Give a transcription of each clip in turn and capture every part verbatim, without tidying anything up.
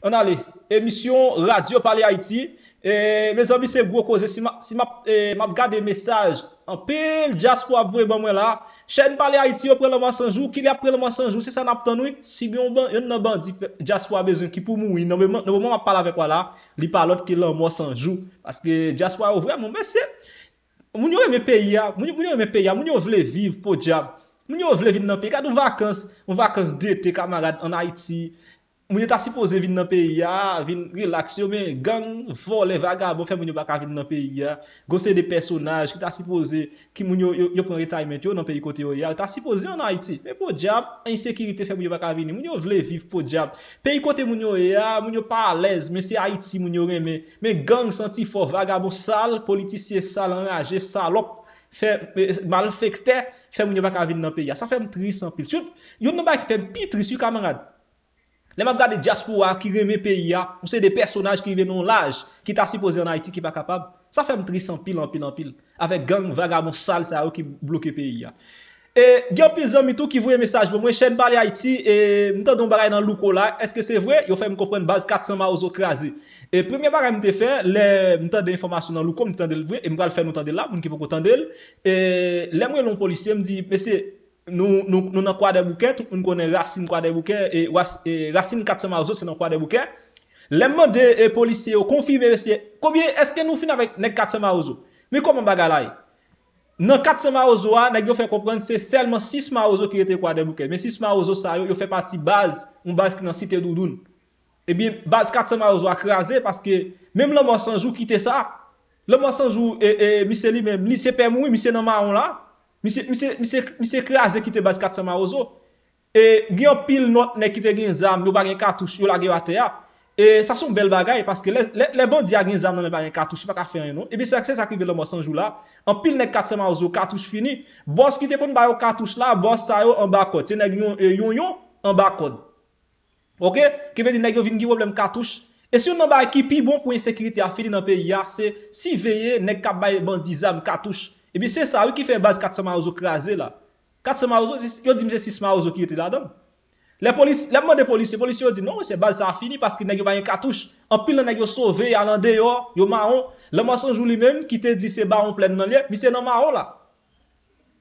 Ann ale. Emisyon Radyo Pale Ayiti. E, mezanmi, se gwo koze. Si m ap, si m ap, e, m ap gade mesaj anpil dyaspora ap voye ban mwen la. Chèn Pale Ayiti yo pran Lanmò San Jou. Kilè y ap pran Lanmò San Jou? Se sa n ap tann, wi. Si gen yon ban-, yonn nan bandi dyaspora bezwen ki pou mouri, nan moman, nan moman m ap pale avèk w la, li pa lòt ke Lanmò San Jou. Paske dyaspora yo vrèman, mesye, moun yo renmen peyi a, moun, moun yo renmen peyi a, moun yo vle viv, podyab. Moun yo vle vin nan peyi. Gade yon vakans, yon vakans dete, kamarad, ann Ayiti. Moun yo ta sipoze vin nan peyi a, vin rilaks yo, men gang, vòlè, vagabon fè moun yo pa ka vin nan peyi a. Gon seri de pèsonaj ki ta sipoze, ki moun yo, yo, yo pran retirement yo nan peyi kote yo ye a, yo ta sipoze ann Ayiti. Men podyab, ensekirite fè moun yo pa ka vini. Moun yo vle viv, podyab. Peyi kote moun yo ye a, moun yo pa alèz, men se Ayiti moun yo renmen. Men gang, santifò, vagabon sal, politisyen sal, anraje, salòp, fè, e, malfektè, fè moun yo pa ka vin nan peyi a. Sa fè m tris anpil. Youn nan bagay ki fè m pi tris, wi, kamarad. Lè m ap gade dyaspora ki renmen peyi a, yon seri de pèsonaj ki rive nan yon laj, ki ta sipoze ann Ayiti, ki pa kapab, sa fè m tris anpil, anpil, anpil, avèk gang vagabon sal sa yo ki bloke peyi a. E, gen anpil zanmi tou ki voye mesaj ban mwen, Chèn Pale Ayiti, e, m tande yon bagay nan Louko la, èske se vre? Yo fè m konprann baz kat san Mawozo kraze. E, premye bagay m te fè, lè m tande enfòmasyon nan Louko, m te tande l vre, e m pral fè nou tande l la, moun ki poko tande l. E, lè m rele yon polisye, m di, mesye, Nou, nou, nou nan Kwadèboukè, tout moun konnen rasin Kwadèboukè, e, ras-, e, rasin kat san Mawozo se nan Kwadèboukè. Lè m mande, e, polisye yo konfime, mesye, konbyen, èske nou fin avèk nèg kat san Mawozo? Men kòman bagay la ye? Nan kat san Mawozo a, nèg yo fè konprann se sèlman sis Mawozo ki rete Kwadèboukè. Men sis Mawozo sa yo, yo fè pati baz, yon baz ki nan Site Doudoun. Ebyen, baz kat san Mawozo a kraze, paske menm Lanmò San Jou kite sa. Lanmò San Jou, e, e, misye li menm, li se pè mouri, misye nan mawon la. Misye, misye, misye, misye kraze kite baz kat san Mawozo. E gen anpil lòt nèg ki te gen zam, yo pa gen katouch, yo lage yo atè a. E sa se yon bèl bagay, paske lè, lè, lè bandi a gen zam nan men, pa gen katouch, li pa ka fè anyen non. Ebyen, se, se sa k rive Lanmò San Jou la. Anpil nèg kat san Mawozo, katouch fini. Bòs ki te konn ba yo katouch la, bòs sa yo anba kòd. Se nèg yon, e, yon, yon anba kòd. Oke? Ki vle di nèg yo vin gen pwoblèm katouch. E se youn nan bagay ki pi bon pou ensekirite a fini nan peyi a, se siveye nèg k ap bay bandi zam, katouch. Ebyen, se sa wi ki fè baz kat san Mawozo kraze la. Kat san Mawozo, se, yo di m se sis Mawozo ki rete ladan l. Lè polis, lè m mande polisye, polisye yo di, "Non, mesye, baz sa a fini paske nèg yo pa gen katouch." Anpil nan nèg yo sove, al andeyò, yo mawon. Lanmò San Jou li menm, ki te di se Bawon Plèn nan l ye, misye nan mawon la.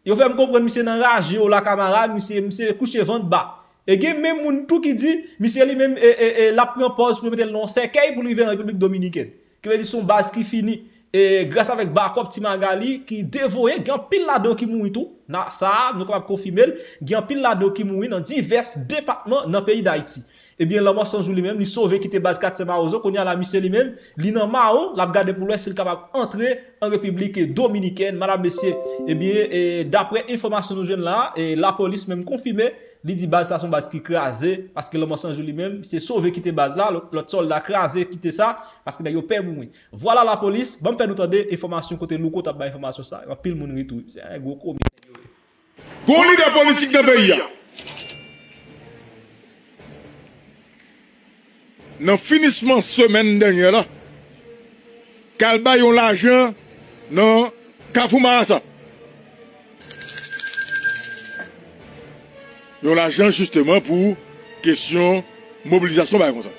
Yo fè m konprann misye nan raje yo la, kamarad, misye, misye kouche vant ba. E gen menm moun tou ki di, misye li menm, e, e, e, l ap pran pòz pou yo mete l nan yon sèkèy pou l rive nan Repiblik Dominikèn. Ki vle di se yon baz ki fini. E gras avèk bakòp Ti Magali ki devoye, gen anpil ladan yo ki mouri tou. Nan sa a, nou kapab konfime l, gen anpil ladan yo ki mouri nan divès depatman nan peyi Dayiti. Ebyen, Lanmò San Jou li menm, li sove kite baz kat san Mawozo. Kounye a la, misye li menm, li nan mawon, l ap gade pou l wè si l kapab antre an Repiblik Dominikèn. Madam, mesye, ebyen, e, daprè enfòmasyon nou jwenn la, e, lapolis menm konfime, li di baz sa se yon baz ki kraze, paske Lanmò San Jou li menm, se sove kite baz la, lòt, lòt sòlda kraze kite sa, paske nèg yo pè mouri. Vwala lapolis, ban m fè nou tande enfòmasyon kote Louko t ap bay enfòmasyon sa. Anpil moun ri tou. Se yon gwo komi nèg yo ye. Gon lidè politik nan peyi a, nan finisman semèn dènyè la, k al bay yon lajan nan Kafou Marasa. Yon lajan jisteman pou kesyon mobilizasyon, bagay konsa.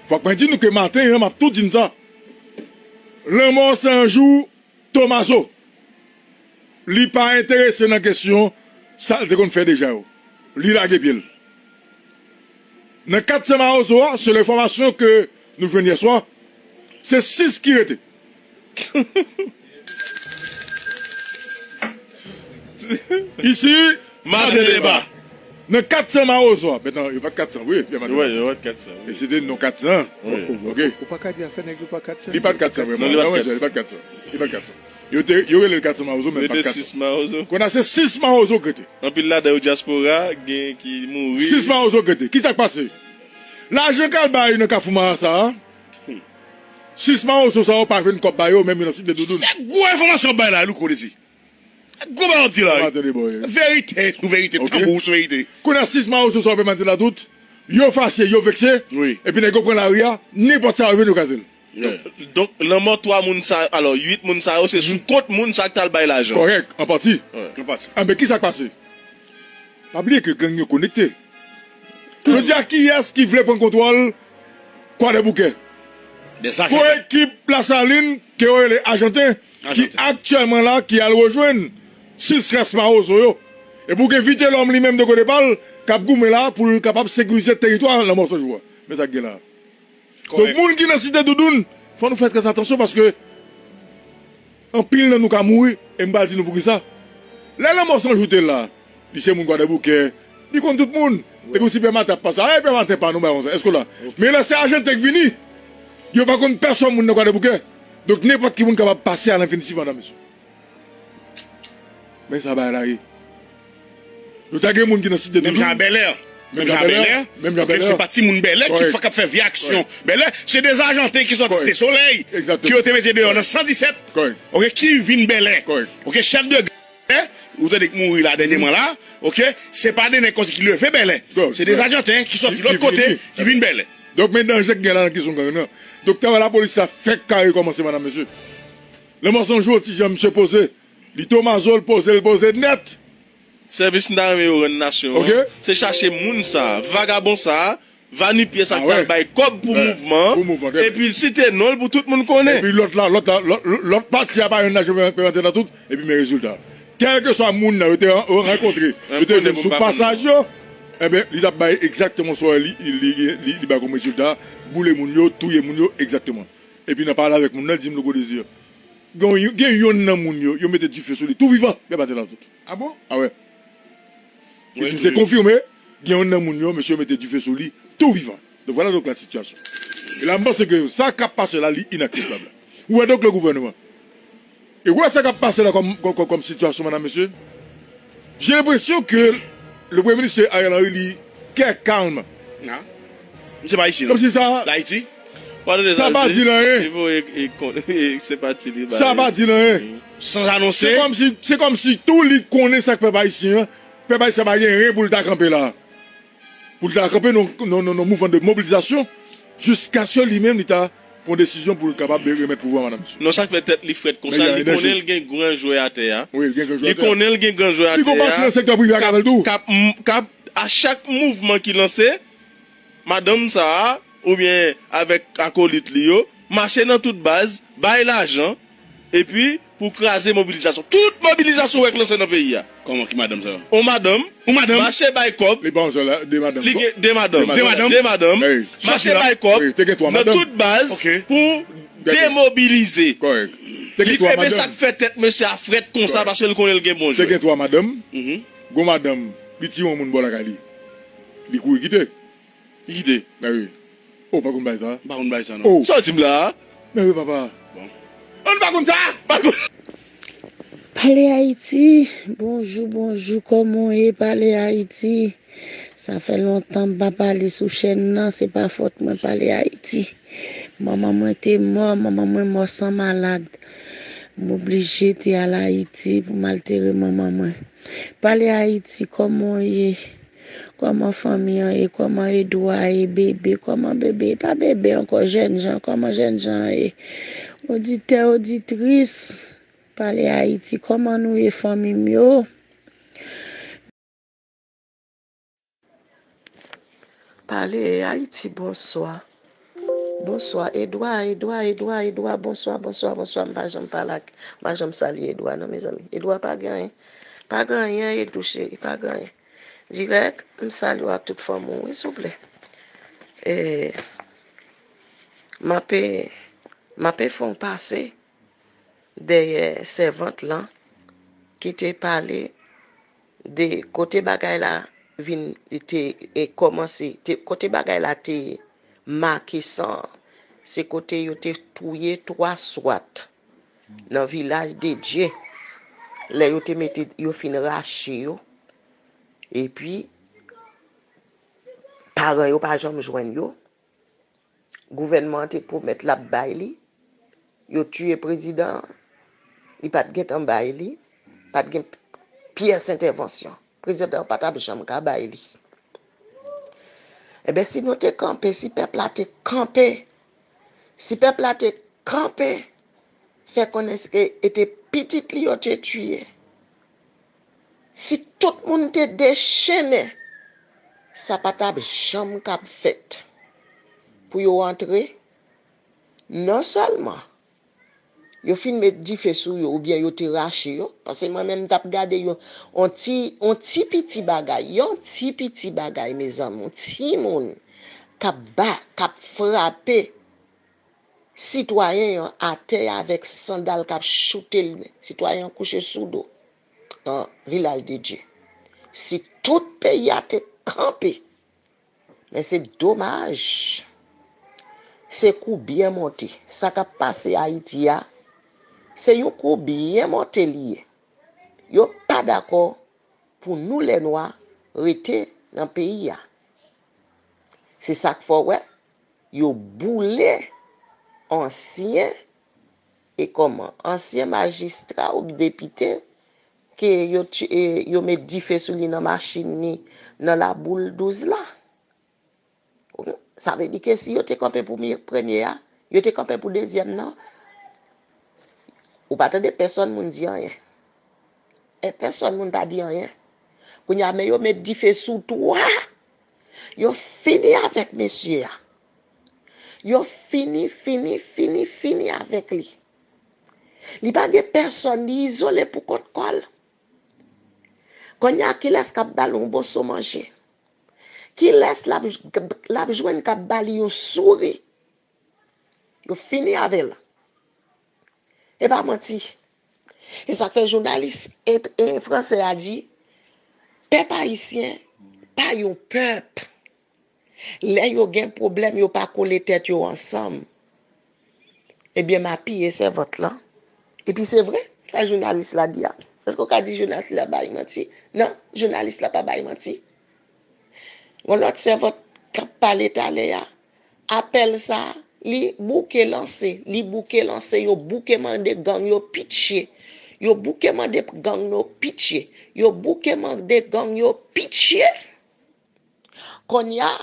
Fòk mwen di nou ke maten an, m ap tou di n sa. Lanmò San Jou, Tomazo, li pa enterese nan kesyon sa l te konn fè deja yo. Li lage pye l. Nan kat san Mawozo a, selon enfòmasyon ke nou jwenn yè swa, se sis ki rete. Isi, Maten deba. Nan kat san Mawozo a. Mentnan, yo pa t kat san vre, Pierre Maten. Wi, yo pa t kat san, wi. E se te non kat san. Wi. Ok. Ou pa ka di afè nèg yo pa kat san. Li pa t kat san vrèman. Non, li pa t kat san. Li pa t kat san. Li pa t kat san. Yo te, yo rele l kat san Mawozo, men li pa t kat san. Rete sis Mawozo. Kounye a se sis Mawozo k rete. Anpil ladan yo dyaspora, gen ki mouri. Sis Mawozo k rete. Kisa k pase? Lajan k al bay nan Kafou Marasa a, sis Mawozo sa yo pa jwenn kòb ba yo, menm yo nan Site Doudoun. Se gwo enfòmasyon w bay la, Louko Dezi. Gwo bagay w ap di la, wi. Maten deba, wi. Verite sou verite, tanbou sou verite. Kounye a sis Mawozo sa yo pèmèt ladout, yo fache, yo vekse, wi, epi nèg yo pran lari a, nenpòt sa yo jwenn yo kraze l. Yeah. Donk, donk, lanmò twa moun sa, alò, uit moun sa yo, se sou kont moun sa k t al bay lajan. Kòrèk, an pati. Wi. An pati. Anben, kisa k pase? Pa bliye ke gang yo konekte. Jodi a, kiyès ki vle pran kontwòl Kwadèboukè? Gon ekip Lasalin ke yo rele Ajanten ki aktyèlman la, ki al rejwenn sis rès Mawozo yo. Epi w gen Vitelòm li menm de kote pa l k ap goumen la pou l kapab sekirize teritwa Lanmò San Jou a. Men sa k gen la. Donk, moun ki nan Site Doudoun, fò nou fè trè atansyon paske anpil nan nou ka mouri, e m pral di nou poukisa. Lè Lanmò San Jou te la, li se moun Kwadèboukè, li konn tout moun. Epi w si Pè Maten ap pase, a, Pè Maten pa nou, bay konsa, èske w la? Men lè se Ajanten k vini, yo pa konn pèsonn moun nan Kwadèboukè. Donk, nenpòt ki moun kapab pase a lenfinitif, madanm, mesye. Men sa bagay la ye. Yo ta gen moun ki nan Site Doudou. Menm jan a Bèlè. Menm jan a Bèlè. Menm jan a Bèlè. Se pa timoun Bèlè ki fè, k ap fè vye aksyon. Bèlè, se de Ajanten ki sòti Site Solèy, ke yo te mete deyò nan san disèt, oke, ki vin Bèlè. Oke, chèf de gang, ou tande k mouri la dènyèman la, oke, se pa de nèg konsa ki leve Bèlè. Se de Ajanten ki sòti lòt kote, ki vin Bèlè. Donk, men danje k gen la nan kesyon gang nan. Donk, travay lapolis sa fèk ka rekòmanse, madanm, mesye. Lanmò San Jou, ti jan misye poze. Li tomazo l, poze l poze nèt. Sèvis m ta renmen yo rann nasyon an, se chache moun sa, vagabon sa, vanipye sa k t al bay kòb pou mouvman an, epi l site non l pou tout moun konnen. Epi lòt la, lòt la, lòt, lòt pati a pa jwenn lajan pou yo rantre nan tout, epi men rezilta. Kèlkeswa moun nan yo te ran-, rankontre, yo te jwenn sou pasaj yo, enben, li t ap bay egzakteman sa li, li, li, li, li bay kòm rezilta, boule moun yo, touye moun yo, egzakteman. Epi nan pale avèk moun nan, li di m Louko Dezi. Gen, gen yonn nan moun yo, yo mete dife sou li tou vivan, men pa te la tout. A bon? A wè. Wi, se konfime, gen yonn nan moun yo, mesye yo mete dife sou li tou vivan. Donk, vwala donk la sitiyasyon. E la, m panse ke sa k ap pase la, li inakseptab la. Ou wè donk le gouvènman. E ou wè sa k ap pase la kòm, kòm, kòm, kòm sitiyasyon, madanm, mesye? J'ai l'impression que le Premye Minis Ariel Henry, li kè kalm. Non. Misye pa isit, non. Kòmsi sa. L Ayiti. Sa pa di l anyen. Sa pa di l anyen. San anonse. Se kòmsi, se kòmsi tou li konnen sa k pèp ayisyen an. Pèp ayisyen pa gen ren pou l ta kanpe la. Pou l ta kanpe nan, nan, nan, nan mouvman de mobilizasyon jiskaske li menm li ta pran desizyon pou l kapab remèt pouvwa a madanm misye. Non, sa k fè tèt li frèt konsa, li konnen l gen gran jwè atè a. Wi, li gen gran jwè atè a. Li konnen l gen gran jwè atè a. Li gon pati nan sektè prive a k avè l tou. K ap, k ap, a chak mouvman ki lanse, madanm sa a, oubyen avèk akolit li yo, mache nan tout baz, bay lajan, epi pou kraze mobilizasyon. Tout mobilizasyon w wè k lanse nan peyi a. Kòman, ki madanm sa yo? On madanm. On madanm? Mache bay kòb. Li pa yon sèl, de madanm. Li gen de madanm. De madanm. De madanm. De madanm. Mache bay kòb nan tout baz pou demobilize. Kòrèk. Li, ebyen, sa k fè tèt mesye a frèt konsa, paske l konnen l gen bon jwè. Te gen twa madanm. Gon madanm, li tiye yon moun bò lakay li. Li kouri kite. Li kite. Mèwi. Oh, pa konn bay sa. M pa konn bay sa, non. Oh. Sa w di m la a? Mèwi, papa. Bon. Ou pa konn sa? Pa konn. Pale Ayiti, bonjou, bonjou, kòman w ye? Pale Ayiti. Sa fè lontan m pa pale sou chèn nan, se pa fòt mwen, Pale Ayiti. Manman mwen te mò, manman mwen mò san malad. M oblije te al Ayiti pou m al tere manman mwen. Pale Ayiti, kòman w ye? Kòman fanmi an ye? Kòman Edwa ye? Bebe, kòman bebe? E pa bebe ankò, jènjan, kòman jènjan an ye? Oditè, oditris, Pale Ayiti, kòman nou ye, fanmi m yo? Pale Ayiti, bonswa. Bonswa, Edwa, Edwa, Edwa, Edwa, bonswa, bonswa, bonswa. M pa janm pale ak, m pa janm salye Edwa, non, mezanmi. Edwa pa gen anyen. Pa gen anyen, Edou cheri, pa gen anyen. Dirèk, m salye w ak tout fanmi w, wi, souple. E, m ape, m ape fè yon pase dèyè sèvant lan ki te pale de kote bagay la vin, te, e, kòmanse, te, kote bagay la te make san an. Se kote yo te touye twa swat nan Vilaj de Dye. Lè yo te mete, yo fin rache yo. Epi, paran yo pa janm jwenn yo. Gouvènman an te pwomèt l ap bay li. Yo tiye prezidan an. Li pa t gentan bay li. Pa t gen pyès entèvansyon. Prezidan an pa t ap janm ka bay li. Enben, si nou te kanpe, si pèp la te kanpe, si pèp la te kanpe, fè konnen se, e te pitit li yo te tiye. Si tout moun te dechennen, Sa pa t ap janm kab fèt pou yo antre. Non sèlman yo fin met dife sou yo oubyen yo te rache yo, paske mwen menm m t ap gade yo, on ti, on ti piti bagay, yon ti piti bagay, mezanmi, on timoun k ap ba, k ap frape sitwayen an atè avèk sandal k ap choute l, sitwayen an kouche sou do nan Vilaj de Dye. Si tout peyi a te kanpe, men se domaj, se kou byen monte. Sa k ap pase Ayiti a, se yon kou byen monte li ye. Yo pa dakò pou nou lè nwa rete nan peyi a. Se sa k fè w wè yo boule ansyen, e kòman, ansyen majistra ou depite ke yo, yo met dife sou li nan machin li nan Laboul douz la. Sa vle di ke si yo te kanpe pou premye a, yo te kanpe pou dezyèm nan, ou pa tande pèsonn moun di anyen. E pèsonn moun pa di anyen. Kounye a men yo met dife sou twa. Yo fini avèk mesye a. Yo fini, fini, fini, fini avèk li. Li pa gen pèsonn, li izole pou kont kò l. Kounye a kilès k ap ba l yon moso manje? Kilès l ap, l ap jwenn k ap ba li yon souri? Yo fini avè l. E pa manti. E sa k fè jounalis e, e fransè a di, pèp ayisyen pa yon pèp. Lè yo gen pwoblèm, yo pa kole tèt yo ansanm. Ebyen, m apiye sèvant lan. Epi se vre, sa jounalis la di a. Èske w ka di jounalis la bay manti? Non, jounalis la pa bay manti. Yon lòt sèvant k ap pale talè a, apèl sa, li bouke lanse, li bouke lanse, yo bouke mande gang yo pitye. Yo bouke mande gang yo pitye. Yo bouke mande gang yo pitye. Kounye a,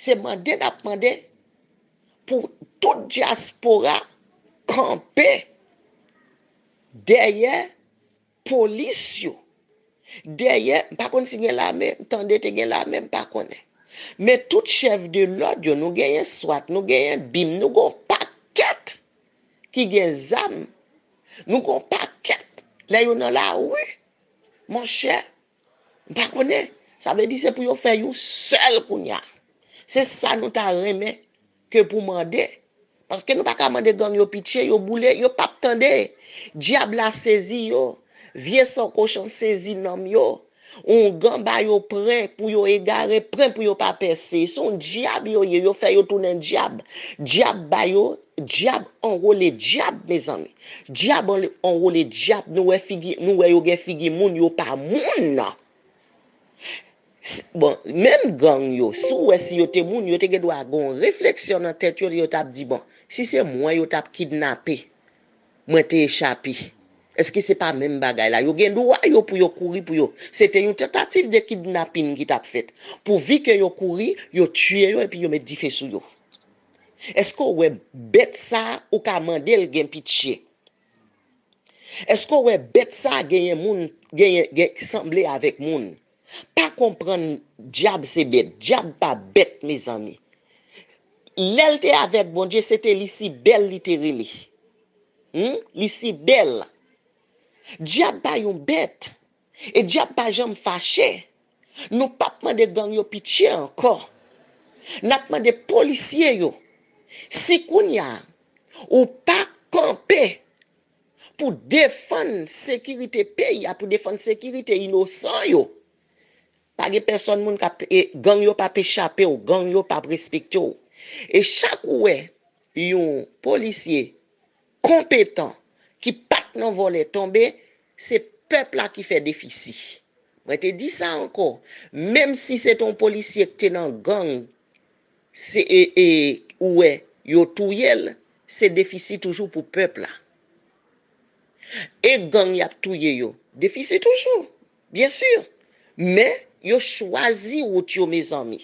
se mande n ap mande pou tout dyaspora kanpe dèyè polis yo. Dèyè, m pa konn si gen lame, m tande te gen lame, m pa konnen. Men tout chèf de lòd yo, nou genyen swat, nou genyen bim, nou gon pakèt ki gen zam. Nou gon pakèt. Lè yo nan lari, monchè, m pa konnen. Sa vle di se pou yo fè yon sèl kounye a. Se sa nou ta renmen ke pou mande. Paske nou pa ka mande gang yo pitye, yo boule, yo p ap tande. Dyab la sezi yo. Vye san kochon sezi nanm yo. Oungan ba yo pren pou yo egare, pren pou yo pa pèse. Se yon dyab yo ye, yo fè yo tounen dyab. Dyab ba yo, dyab anwole dyab, mezanmi. Dyab anwole dyab, nou wè figi, nou wè yo gen figi moun, yo pa moun. Bon, menm gang yo, si w wè si yo te moun, yo te gen dwa gen yon refleksyon nan tèt yo, yo t ap di, bon, si se mwen yo t ap kidnape, mwen te echape. Èske se pa menm bagay la? Yo gen dwa yo pou yo kouri pou yo. Se te yon tantativ de kidnapin ki t ap fèt. Pouvi ke yo kouri, yo tiye yo epi yo met dife sou yo. Èske w wè bèt sa a, ou ka mande l gen pitye? Èske w wè bèt sa a genyen moun, genyen, gen, sanble avèk moun? Pa konprann dyab se bèt. Dyab pa bèt, mezanmi. Lè l te avèk Bondye, se te Lisibèl li te rele. Hmm? Lisibèl. Dyab pa yon bèt. E dyab pa janm fache. Nou p ap mande gang yo pitye ankò. N ap mande polisye yo. Si kounye a, ou pa kanpe pou defann sekirite peyi a, pou defann sekirite inosan yo, pa gen pèsonn moun k ap, e, gang yo p ap echape w, gang yo p ap respekte w. E chak ou wè yon polisye konpetan ki pa t nan vòlè tonbe, se pèp la ki fè defisi. Mwen te di sa ankò, menm si se te yon polisye ki te nan gang, se, e, e, ou wè, yo touye l, se defisi toujou pou pèp la. E gang y ap touye yo, defisi toujou, byen si. Men, yo chwazi wout yo, mezanmi.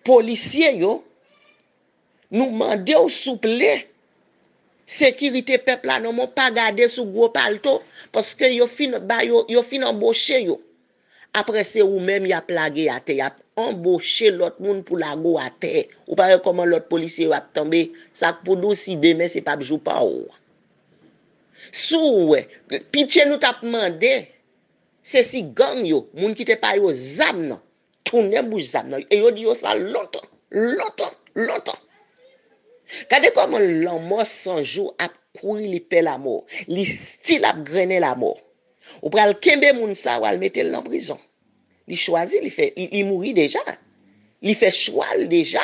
Polisye yo, nou mande w souple, sekirite pèp la nan men w, pa gade sou gwo palto, paske yo fin ba yo, yo fin anboche yo. Apre se ou menm y ap lage atè, y ap anboche lòt moun pou lage w atè. Ou pa wè kòman lòt polisye yo ap tonbe? Sa k pou di w si demen se p ap jou pa w. Si w wè, pitye nou t ap mande, se si gang yo, moun ki te pa yo zam nan, tounen bouch zam nan. E yo di yo sa lontan, lontan, lontan. Gade kòman lanmò san jou ap kouri, li pè lamò. Li still ap grennen lamò. Ou pral kenbe moun sa, w al mete l nan prizon. Li chwazi, li fè, li, li mouri deja. Li fè chwa l deja.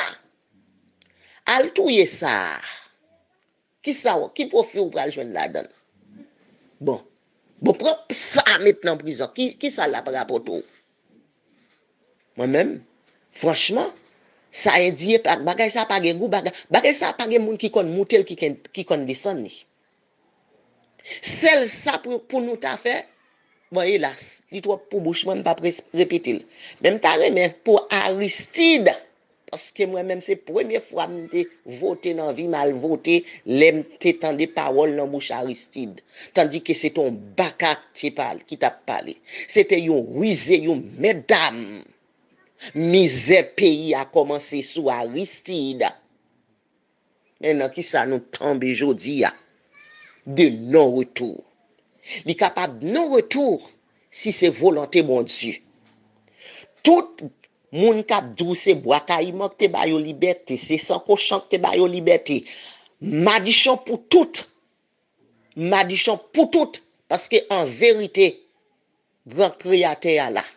Al touye sa a. Kisa w, ki pwofi w pral jwenn ladan l? Bon. Bon, pran sa a met nan prizon. Ki, kisa l ap rapòte w? Mwen menm, franchman, sa endiye pa, bagay sa pa gen gou, bagay, bagay sa pa gen moun ki konn moute l, ki ken-, ki konn desann li. Sèl sa pou, pou nou ta fè, bon, elas, li twòp pou bouch mwen, m p ap res-, repete l. Men m ta renmen pou Aristide, paske mwen menm se premye fwa m te vote nan vi m, al vote lè m te tande pawòl nan bouch Aristide. Tandike se te yon baka ki te pale, ki t ap pale. Se te yon rize, yon mètdam. Mizè peyi a kòmanse sou Aristide. Men nan kisa nou tonbe jodi a? De non retou. Li kapab non retou si se volonte Bondye. Tout moun k ap di w se bwa kayiman k te ba yo libète, se san kochon k te ba yo libète. Madichon pou tout. Madichon pou tout. Paske an verite, gran kreyatè a la.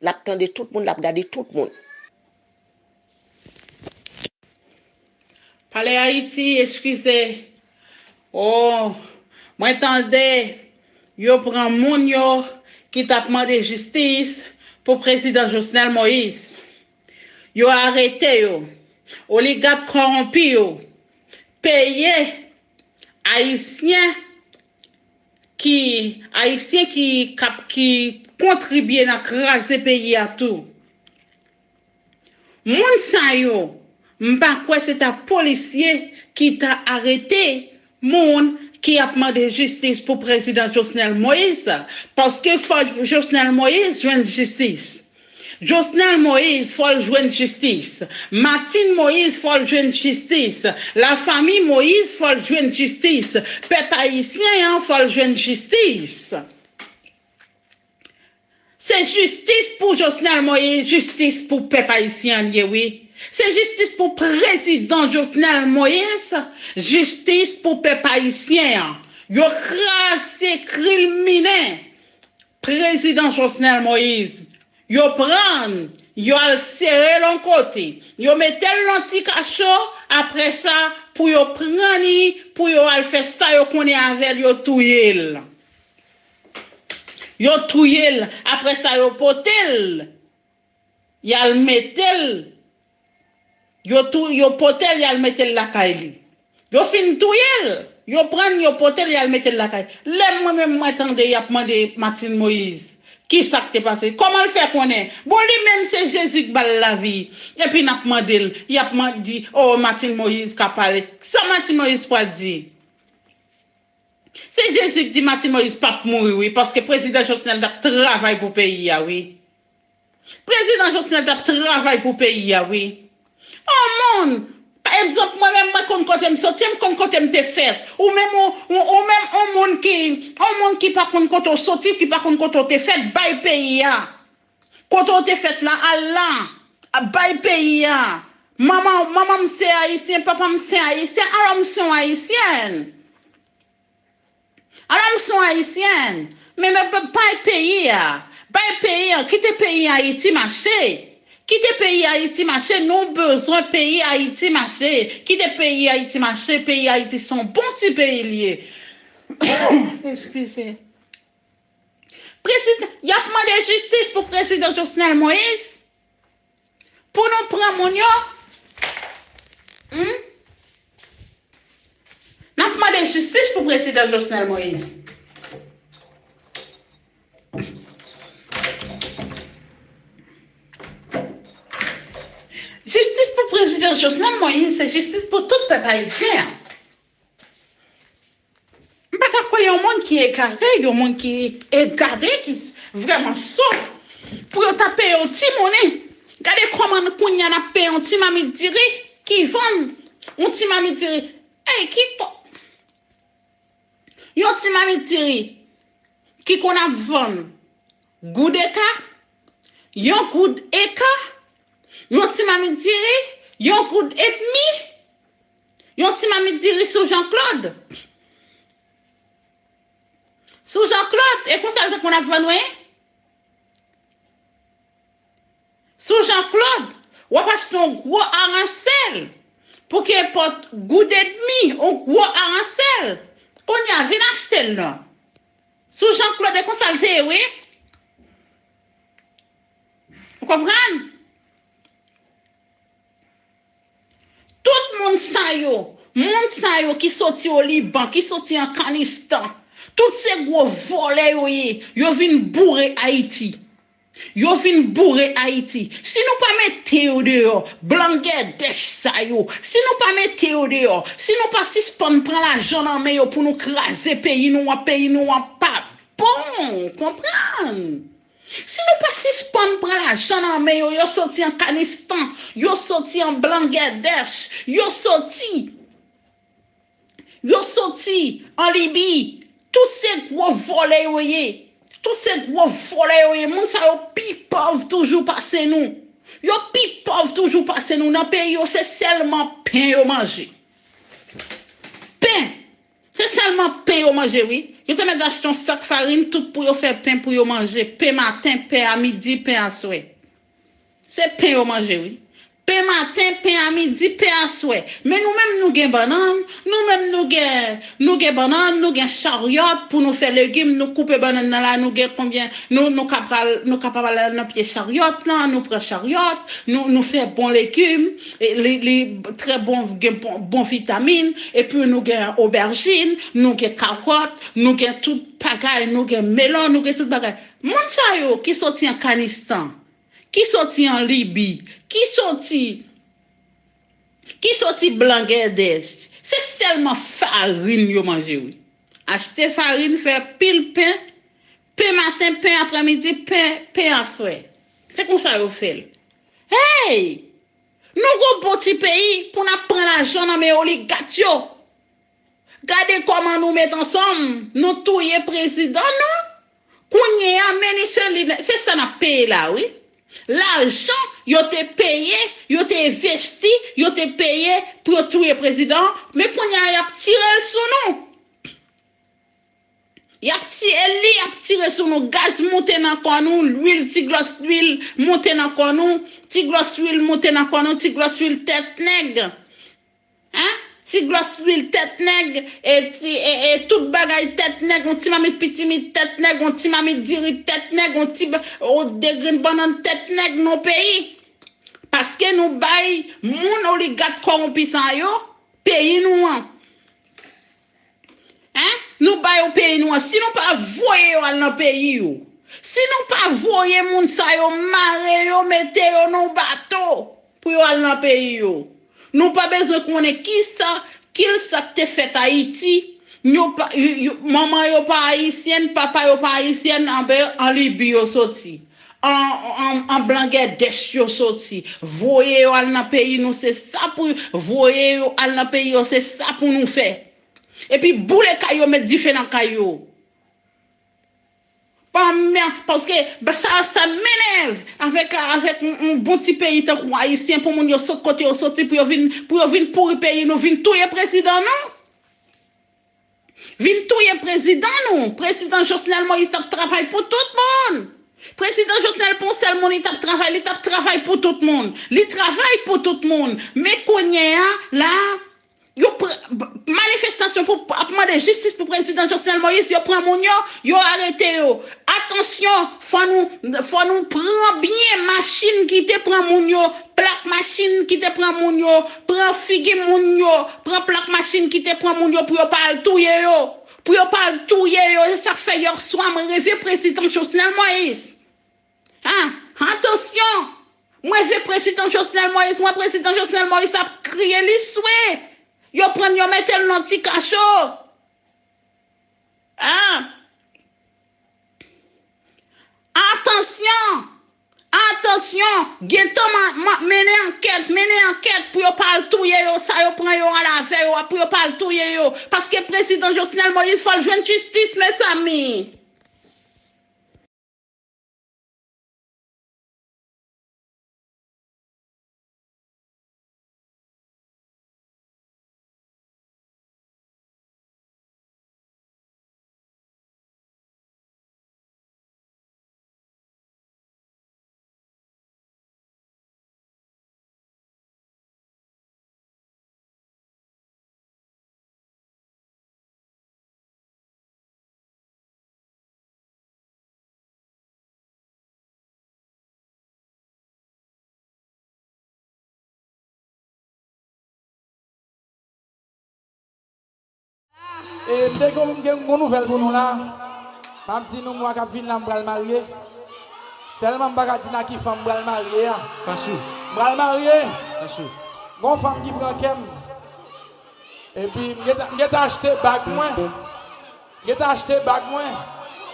L ap tande tout moun, l ap gade tout moun. Pale Ayiti, eskize. Oh, mwen tande yo pran moun yo ki t ap mande jistis pou prezidan Jovenel Moïse. Yo arete yo. Oligak kòwonpi yo peye Ayisyen ki, Ayisyen ki, k ap, ki kontribye nan kraze peyi a tou. Moun sa yo, m pa kwè se ta polisye ki ta arete moun ki ap mande jistis pou prezidan Jovenel Moïse, paske fò Jovenel Moïse jwenn jistis. Jovenel Moïse fò l jwenn jistis. Martine Moïse fò l jwenn jistis. Lafanmi Moïse fò l jwenn jistis. Pèp ayisyen an fò l jwenn jistis. Se jistis pou Jovenel Moïse, jistis pou pèp ayisyen an ye, wi. Se jistis pou prezidan Jovenel Moïse, jistis pou pèp ayisyen an. Yo kraze, kriminen prezidan Jovenel Moïse. Yo pran l, yo al sere l yon kote. Yo mete l nan ti kacho, apre sa, pou yo pran li, pou yo al fè sa yo konnen avè l, yo touye l. Yo touye l, apre sa, yo pote l, y al mete l. Yo tou, yo pote l, y al mete l lakay li. Yo fin touye l, yo pran l, yo pote l, y al mete l lakay. Lè mwen menm mwen tande y ap mande Martine Moïse, kisa k te pase? Kòman l fè konnen? Bon, li menm se Jezi k ba l lavi. Epi n ap mande l, y ap man-, di, oh, Martine Moïse ka pale. Sa Martine Moïse pral di? Se Jezi k di Martine Moïse p ap mouri, wi, paske prezidan Jovenel t ap travay pou peyi a, wi. Prezidan Jovenel t ap travay pou peyi a, wi. On moun, pa egzanp, mwen menm, mwen konn kote m soti, m konn kote m te fèt. Ou menm, ou, ou, ou menm, on moun ki, on moun ki pa konn kote w soti, ki pa konn kote w te fèt, bay peyi a. Kote w te fèt la, al la. Bay peyi a. Manman, manman m se ayisyen, papa m se ayisyen, alò m se yon ayisyèn. Alò, m se yon ayisyèn, men, men, men, bay peyi a, bay peyi a, kite peyi Ayiti mache. Kite peyi Ayiti mache, nou bezwen peyi Ayiti mache. Kite peyi Ayiti mache, peyi Ayiti se yon bon ti peyi l ye. Eskize. Prezidan, y ap mande jistis pou prezidan Jovenel Moïse. Pou nou pran moun yo, hmm? N ap mande jistis pou prezidan Jovenel Moïse. Jistis pou prezidan Jovenel Moïse, se jistis pou tout pèp ayisyen an. M pa ta kwè yon moun ki egare, yon moun ki egare, ki vrèman so, pou yo ta peye yon ti monnen. Gade kòman kounye a n ap peye yon ti mamit diri ki vann, yon ti mamit diri. Ey, ki po-, yon ti mamit diri ki konn ap vann goud eka, yon goud eka, yon ti mamit diri, yon goud edmi, yon ti mamit diri sou Jean Claude. Sou Jean Claude, e konsa l te konn ap vann wi. Sou Jean Claude, w ap achte yon gwo aransèl pou kenpòt goud edmi, yon gwo aransèl. Kounye a, vin achte l non. Sou Jean Claude, e konsa l te ye, wi. Ou konprann? Tout moun sa yo, moun sa yo ki soti o Liban, ki soti Afganistan, tout se gwo vòlè yo ye, yo vin boure Ayiti. Yo vin boure Ayiti. Si nou pa mete yo deyò, blan gèdèch sa yo, si nou pa mete yo deyò, si nou pa sispann pran lajan nan men yo pou nou kraze peyi nou an, peyi nou an p ap bon, konprann? Si nou pa sispann pran lajan nan men yo, yo soti Afganistan, yo soti an Bangladesh, yo soti, yo soti an Libi, tout se gwo vòlè yo ye. Tout se gwo vòlè yo ye. Moun sa yo pi pòv toujou pase nou. Yo pi pòv toujou pase nou. Nan peyi yo, se sèlman pen yo manje. Pen. Se sèlman pen yo manje, wi. Yo te mèt achte yon sak farin, tout pou yo fè pen pou yo manje. Pen maten, pen a midi, pen aswè. Se pen yo manje, wi. Pen maten, pen a midi, pen aswè. Men nou menm, nou gen bannann, nou menm, nou gen, nou gen bannann, nou gen charyòt pou nou fè legim, nou koupe bannann nan la, nou gen konbyen, nou, nou ka pral, nou ka pral nan pye charyòt lan, nou pran charyòt, nou, nou fè bon legim, e li, li trè bon, gen bon, bon vitamin, epi nou gen obèjin, nou gen kawòt, nou gen tout bagay, nou gen melon, nou gen tout bagay. Moun sa yo ki soti Afganistan, ki soti an Libi, ki soti, ki soti Bangladesh, se sèlman farin yo manje, wi. Achte farin, fè pil pen, pen maten, pen aprèmidi, pen, pen aswè. Se konsa yo fè l. Hey! Nou gon bon ti peyi pou n ap pran lajan nan men oligat yo. Gade kòman nou met ansanm, nou touye prezidan nou. Kounye a, men ni se li, se sa n ap peye la, wi. Lajan yo te peye, yo te envesti, yo te peye pou yo touye prezidan, men kounye a, y ap tire l sou nou. Y ap tiye li, y ap tire sou nou. Gaz moute nan kò nou, lwil, ti glòs lwil moute nan kò nou, ti glòs lwil moute nan kò nou, ti glòs lwil tèt nèg. Hein? Ti glòs lwil tèt nèg, e, ti, e, e tout bagay tèt nèg, yon ti mamit pitimit tèt nèg, yon ti mamit diri tèt nèg, yon ti ba-, o, de grenn bannann tèt nèg nan peyi. Paske nou bay moun oligat kòwonpi sa yo peyi nou an. Hein? Nou ba yo peyi nou an. Si nou pa voye yo al nan peyi yo, si nou pa voye moun sa yo, mare yo, mete yo nan bato pou yo al nan peyi yo, nou pa bezwen konnen kisa, kilsa k te fèt Ayiti. Yo pa, yo, yo, manman yo pa ayisyèn, papa yo pa ayisyèn, anben, an Libi yo soti. An, an, an Bangladesh yo soti. Voye yo al nan peyi nou, se sa pou, voye yo al nan peyi yo, se sa pou nou fè. Epi boule kay yo, met dife nan kay yo. Pa mè, paske ba sa, sa m enève avèk, avèk yon, yon bon ti peyi tankou Ayisyen, pou moun yo sot kote yo soti, pou yo vin, pou yo vin pouri peyi nou, vin touye prezidan nou. Vin touye prezidan nou. Prezidan Jovenel Moïse t ap travay pou tout moun. Prezidan Jovenel pou yon sèl moun, li t ap travay, li t ap travay pou tout moun. Li travay pou tout moun. Men kounye a, la, yo pr-, manifestasyon pou, ap mande jistis pou prezidan Jovenel Moïse, yo pran moun yo, yo arete yo. Atansyon, fò nou, fò nou pran byen machin ki te pran moun yo, plak machin ki te pran moun yo, pran figi moun yo, pran plak machin ki te pran moun yo pou yo pa al touye yo, pou yo pa al touye yo. Se sa k fè yè swa mwen reve prezidan Jovenel Moïse. Ah, atansyon! Mwen reve prezidan Jovenel Moïse, mwen prezidan Jovenel Moïse ap kriye li swe. Yo pran l, yo mete l nan ti kacho. Ah! Atansyon! Atansyon, gentan ma, ma, mennen ankèt, mennen ankèt pou yo pa al touye yo, sa yo pran yo al avè yo a, pou yo pa al touye yo. Paske prezidan Jovenel Moïse fò l jwenn jistis, mezanmi. E, m te gen, gen yon nouvèl pou nou la. M ap di nou, mwa k ap vin la, m pral marye. Sèlman, m pa ka di nan ki fanm m pral marye a. Kachou. M pral marye. Kachou. Gon fanm ki pran kè m. Epi, m gentan, m gentan achte bag mwen. Gentan achte bag mwen.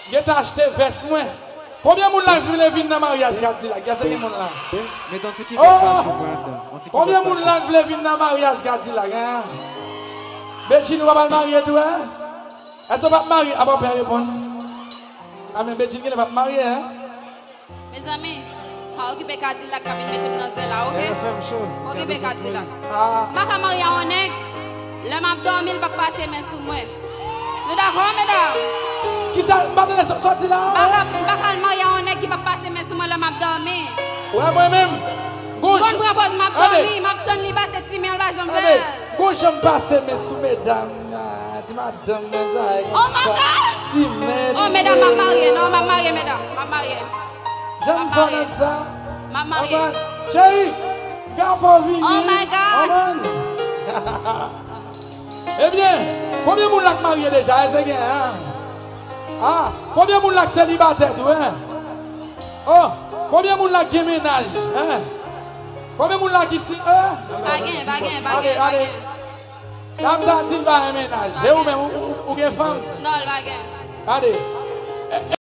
Gentan achte vès mwen. Konbyen moun la ki vle vin nan maryaj Kadilak? Èske gen moun la? Met yon ti kibòs la pou mwen anndan. Yon ti kibòs la. Konbyen moun la ki vle vin nan maryaj Kadilak, en? Bedjine, ou pa pral marye tou, en? Èske w p ap marye? Apa w pè reponn. A, men Bedjine genlè p ap marye, en? Mezanmi, pa okipe Kadilak k ap vin mete m nan zen la, oke? Okipe Kadilak. Ah. M pa ka marye a yon nèg, lè m ap dòmi, l p ap pase men sou mwen. Nou dakò, medam? Kisa, m pa tande sa, sa w di la? M pa ka, m pa ka al marye a yon nèg ki p ap pase men sou mwen lè m ap dòmi. Wè mwen menm. Gon jan. Konn pran pòz m ap dòmi, m ap tann li pase ti men l pa janm fè l. Gon jan m pase men sou medam. Ah, ti madanm mwen sa e konsa. Oh my God! Ti men. Oh, medam, m ap marye. Non, m ap marye, medam. M ap marye. Jan m fò nan sa. M ap marye. Cheri, m ka fè w vini. Oh my God! Ebyen, konbyen moun la k marye deja? Èske gen, en? Ah, konbyen moun la k selibatè tou, en? Oh, konbyen moun la k gen mennaj, en? Konbyen moun la ki si, en? Pa gen, pa gen, pa gen, pa gen. Dam sa di l pa gen mennaj. E ou menm, ou, ou, ou gen fanm? Non, l pa gen. Gade.